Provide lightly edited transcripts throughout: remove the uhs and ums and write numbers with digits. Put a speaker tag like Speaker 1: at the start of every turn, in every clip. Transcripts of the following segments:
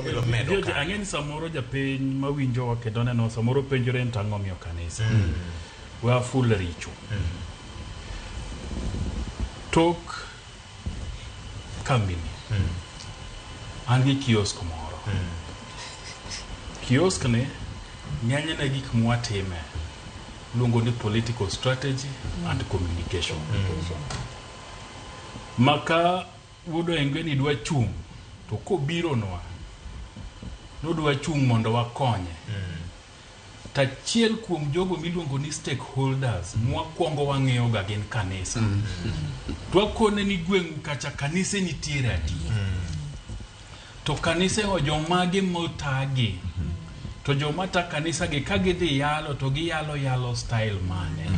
Speaker 1: milo medo
Speaker 2: George,
Speaker 1: ka.
Speaker 2: ang'e ni samoro japiny mawinjowa kendo neno samoro penjore ni to ang'o miyo kanisa we aful richo tok kambini an gi kiosk moro kiosk ni ng'enyne gik mwatime luongo ni political strategy and communication maka wuod Oengwe ni dwa chung' to kobironwa nodwa chung' mondo wakonye to achiel kuom jogo miluongo ni stakeholders mwakwongo wang'iyo ga gin kanisa to wakone ni gweng'u kacha kanise nitiere adi to kanise go jomage motagi to joma ta kanisa gi ka gidhi yalo to giyalo yalo style mane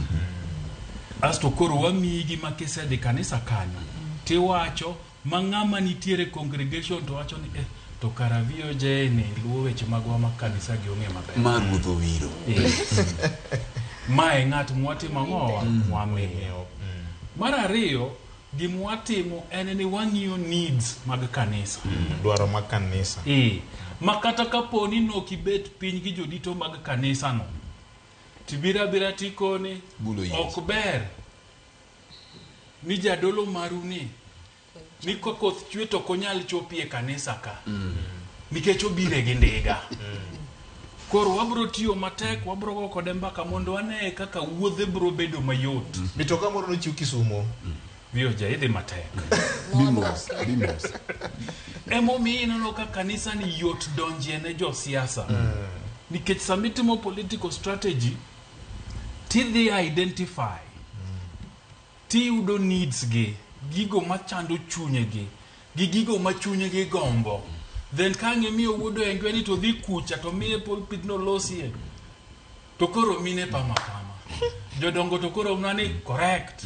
Speaker 2: asto koro wamiyi gi ma kisedhi kanisa kanyo tiwacho ma ng'ama nitiere congregation to wacho ni eh, to kara VOJ ni luwo weche magwa ma kanisa gi ong'e maber
Speaker 3: Ma ruoth owiro.
Speaker 2: Eh. ma e ng'at mwatimo ang'owa mwamiyo mar ariyo gima watimo en ni wang'iyo needs mag kanisa
Speaker 1: Dwaro mag kanisa.
Speaker 2: Eh, ma kata kapo ni nok ibet piny gi jodito mag kanisa no tibiro abira tikone
Speaker 3: Bulo yie.
Speaker 2: ok ber ni jadolo maru ni ni ka koth chwe to ok onyal chopi e kanisa ka nikech obire gi ndiga koro wabro tiyo matek wabro go kode mbaka mondo wane kaka wuodhe bro bedo mayot
Speaker 1: Mitoka moro nochiw Kisumo.
Speaker 2: VOJ idhi matek
Speaker 3: Bimos, bimos.
Speaker 2: emomiyo ineno ka kanisa ni yot donjie ne josiasa nikech sama itimo political strategy tidhi identify tiyudo needs gi gigo machando chunyegi gi gigo ma chunygi gombo then ka ang' imiyo wuod Oengwe ni to dhi kucha to miye pulpit no losie to koro mine pama pama jodongo to koro mna ni correct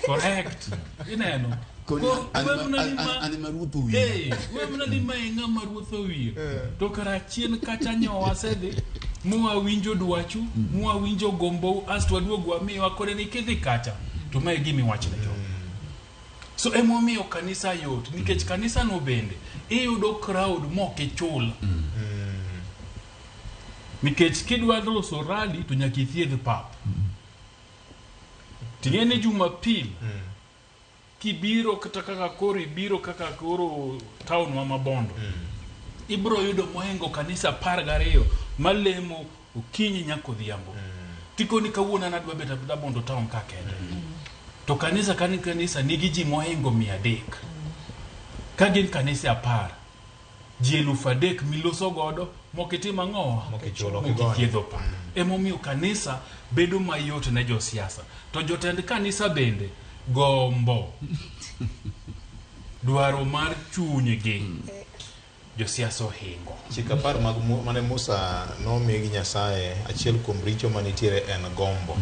Speaker 2: correct ineno
Speaker 3: Koni
Speaker 2: Koro
Speaker 3: an
Speaker 2: we
Speaker 3: ema-
Speaker 2: mana ni
Speaker 3: an-
Speaker 2: ma-
Speaker 3: an ema ruoth owiro.
Speaker 2: Eh, we mana ni ma e ng'ama ruoth owiro to kara chien kacha nyo wasedhi mwawinjo dwachu mwawinjo gombou asto waduog wamiwa kore ni kidhi kacha to ma e gima iwachne jogo so emomiyo kanisa yot nikech kanisa no bende iyudo crowd mok ichul nikech kidwa loso rally to nyaka ithiedh pap ting'e ni jumapil kibiro kata kaka koro ibiro kaka koro town ma Mabondo ibro yudo mohingo kanisa 12 malemo okinyi nyaka odhiambo tikoni kawuono an adwa bet abeda Bondo town ka kende to kanisa ka kanisa nigi ji mohingo 300 ka gin kanise 10 ji 3,000 miloso godo mok itimo ang'owa
Speaker 1: Mok ichulo, ok igonyo.
Speaker 2: mokithiedho pap emomiyo kanisa bedo mayot ne josiasa to jotend kanisa bende gombo dwaro mar chunygi josiasa ohingo
Speaker 1: Chik 10 mag mane Musa nomi gi Nyasaye, achiel kuom richo manitiere en gombo.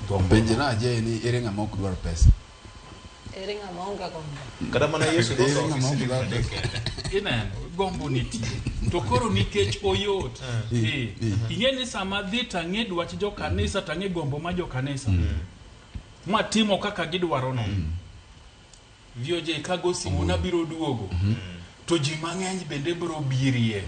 Speaker 2: Gombo.
Speaker 3: Penjna ajayi ni ere ng'ama ok dwar pesa?
Speaker 4: Ere ng'ama onge gombo?
Speaker 1: Kata mana Yesu
Speaker 3: Ere
Speaker 1: notho gi
Speaker 3: ng'ama ok
Speaker 1: siling'
Speaker 3: dwar
Speaker 1: 3
Speaker 3: pesa?
Speaker 1: kende.
Speaker 2: Ineno gombo nitie to koro nikech oyot eh, ing'e ni sama dhi tang'e dwach jokanisa tang'e gombo ma jokanisa matimo kaka gidwaro no VOJ kago simu na biro duogo to ji mang'eny bende biro birie